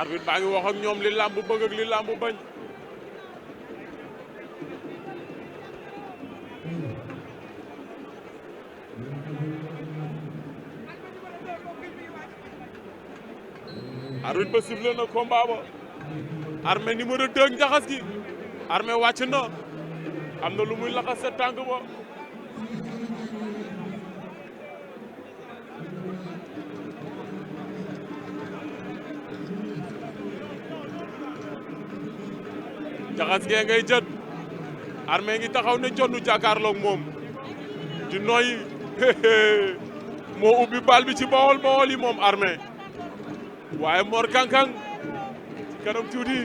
arbitre baa ngi wax ak ñoom li làmb bëgg ak li làmb bañ. arbitre ba sifflé na combat ba. Arme numéro 2 Ndakhass gi. Arme wàcc na. am na lu muy laxas sa tànk ba. Ndakhass gee ngay jët. Arme ngi taxaw ne jonnu jàkkaarloog moom. di noyyi. moo ubbi bal bi ci bawol bawol yi moom Arme. waaye Mor Kankang kanam tuuti.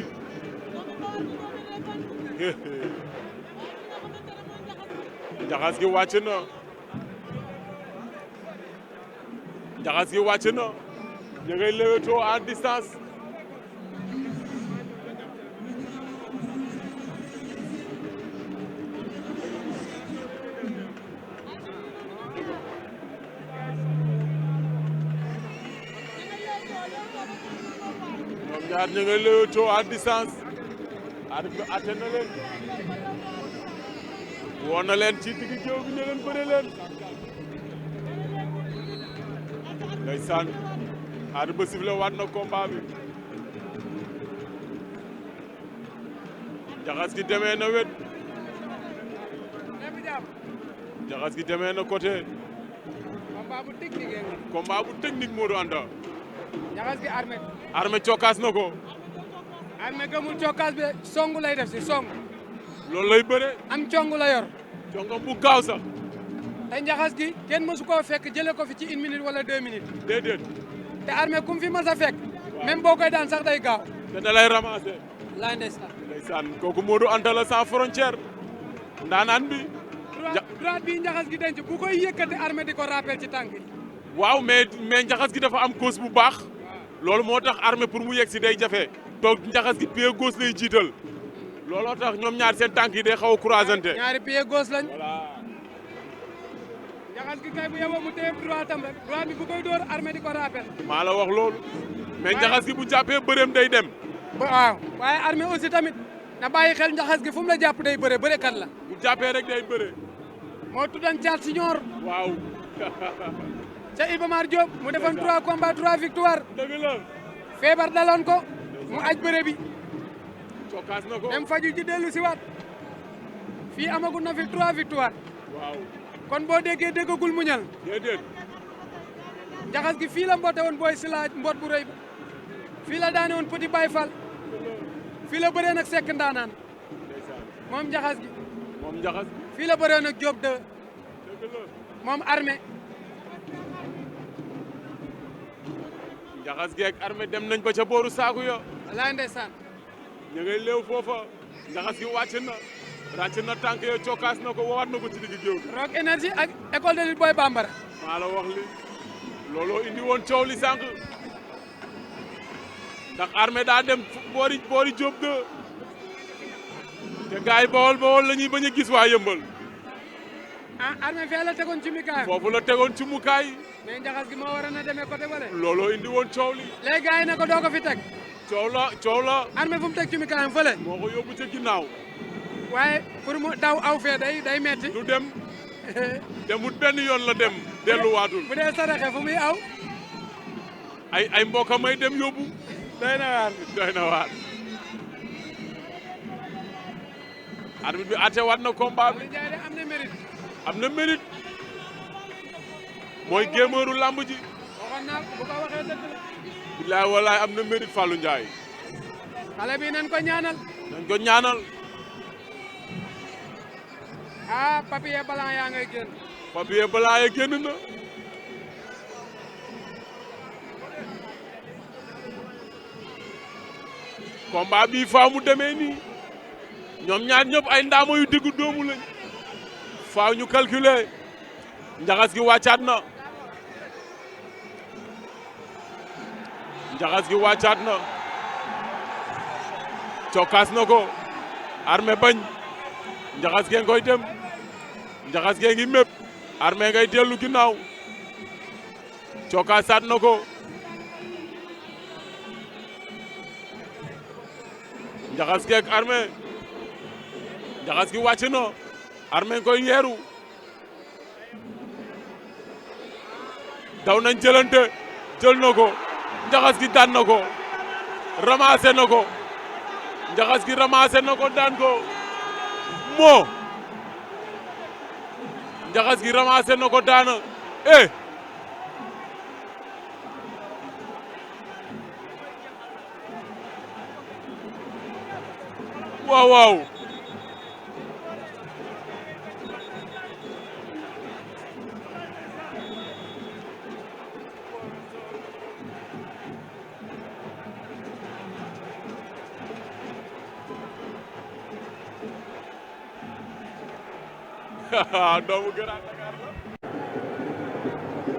Ndakhass gi wàcc na. Ndakhass gi wàcc na. ñu ngay lewetoo à distance. ñoom ñaar ñu ngay lewetoo à distance. arbitre bi atte na leen. woon na leen ci digg géew bi ne leen bëre leen. ndeysaan arbitre ba sifflé waat na combat bi. Ndakhass gi demee na wet. Ndakhass gi demee na côté. combat bu technique combat bu technique moo doon ànda. Ndakhass gi Arme. Arme cokkaas na ko. Arme gëmul cokkaas bi songu lay def si song. loolu lay bëre. am congu la yor. congam bu gaaw sax. te Ndakhass gi kenn mësu koo fekk jëlee ko fi ci 1 minute wala 2 minutes. déedéet. te Arme kum fi mas a fekk. même boo koy daan sax day gaaw. te da lay ramasser. laay ndeysaan. ndeysaan kooku Modou Anta la sans frontière. ndaanaan bi. droite bi Ndakhass gi denc bu koy yëkkati Arme di ko rappel ci tànk yi. waaw mais Ndakhass gi dafa am gauche bu baax. loolu moo tax Arme pour mu yegg si day jafe. toog Ndakhass gi pied gauche lay jiital. looloo tax ñoom ñaar seen tànk yi day xaw a croisante. ñaari pied gauche lañ. voilà. Ndakhass gi kay bu yeboo mu téye droite am rek droite bi bu koy dóor Arme di ko rappel. maa la wax loolu. mais Ndakhass gi bu jàppee bëreem day dem. waaw waaye Arme aussi tamit na bàyyi xel Ndakhass gi fu mu la jàpp day bëre bërekat la. bu jàppee rek day bëre. moo tuddan Thiat Signor. waaw. ca Iba Mar Diop mu defoon 3 combats 3 victoires. dëgg la. feebar daloon ko mu aj bëre bi. cokkaas na ko. dem faju ji dellu si waat fii amagul na fi 3 victoires. waaw. kon boo déggee déggagul mu ñal. déedéet. Ndakhass gi fii la mboote woon booy silaaj mboot bu rëy ba fii la daane woon Petit Baye Fall fii la bëree nag Seck Ndaanaan moom Ndakhass gi. moom Ndakhass gi. fii la bëree nag Diop 2 dëgg la. moom Arme. Ndakhass gi ak Arme dem nañ ba ca booru saaku ya. walaay ndeysaan. ñu ngay léew foofa. Ndakhass gi wàcc na. ràcc na tànk ya cokkaas na ko wawaat na ko ci digg géew bi. Rock énergie ak école de lutte Boy Bambara. maa la wax li looloo indi woon coow li sànq. ndax Arme daa dem boori Diop 2. te gars yi bawol la ñuy bañ a gis waa yëmbal. ah Arme fee la tegoon ci mukaay. foofu la tegoon ci mukaay. mais Ndakhass gi moo waroon a demee côté bale. looloo indi woon coow li. léegi gars yi ne ko doo ko fi teg. coow la. Arme fu mu teg ci mukaayam fële. moo ko yóbbu ca ginnaaw. waaye pour mu daw aw fee day metti. du dem. demut benn yoon la dem. delluwaatul. bu dee saraxe fu muy aw. ay mbokk may dem yóbbu. doy na waar. doy na waar. arbitre bi àtte waat na combat bi. Ndiaye de am na mérite. am na mérite. mooy géemeeru lamb ji. waxoon naa bu ko waxee dëgg la. bilaay walaay am na mérite Fallou Ndiaye. xale bi nañ ko ñaanal. nañ ko ñaanal. ah papier blanc yaa ngay génn. papier blanc ya génn na. combat bii faaw mu demee nii. ñoom ñaar ñëpp ay ndaama yu diggu doomu lañ. faaw ñu calculer. Ndakhass gi wàccaat na. Ndakhass gi wàccaat na. cokkaas na ko. Arme bañ. Ndakhass gee ngoy dem. Ndakhass gee ngi mépp. Arme ngay dellu ginnaaw. cokkaasaat na ko. Ndakhass gi ak Arme Ndakhass gi wàcc na Arme koy yeeru daw nañ jëlante jël na ko Ndakhass gi daan na ko ramassé na ko Ndakhass gi ramassé na ko daan ko moo Ndakhass gi ramassé na ko daana waaw waaw doomu gëraat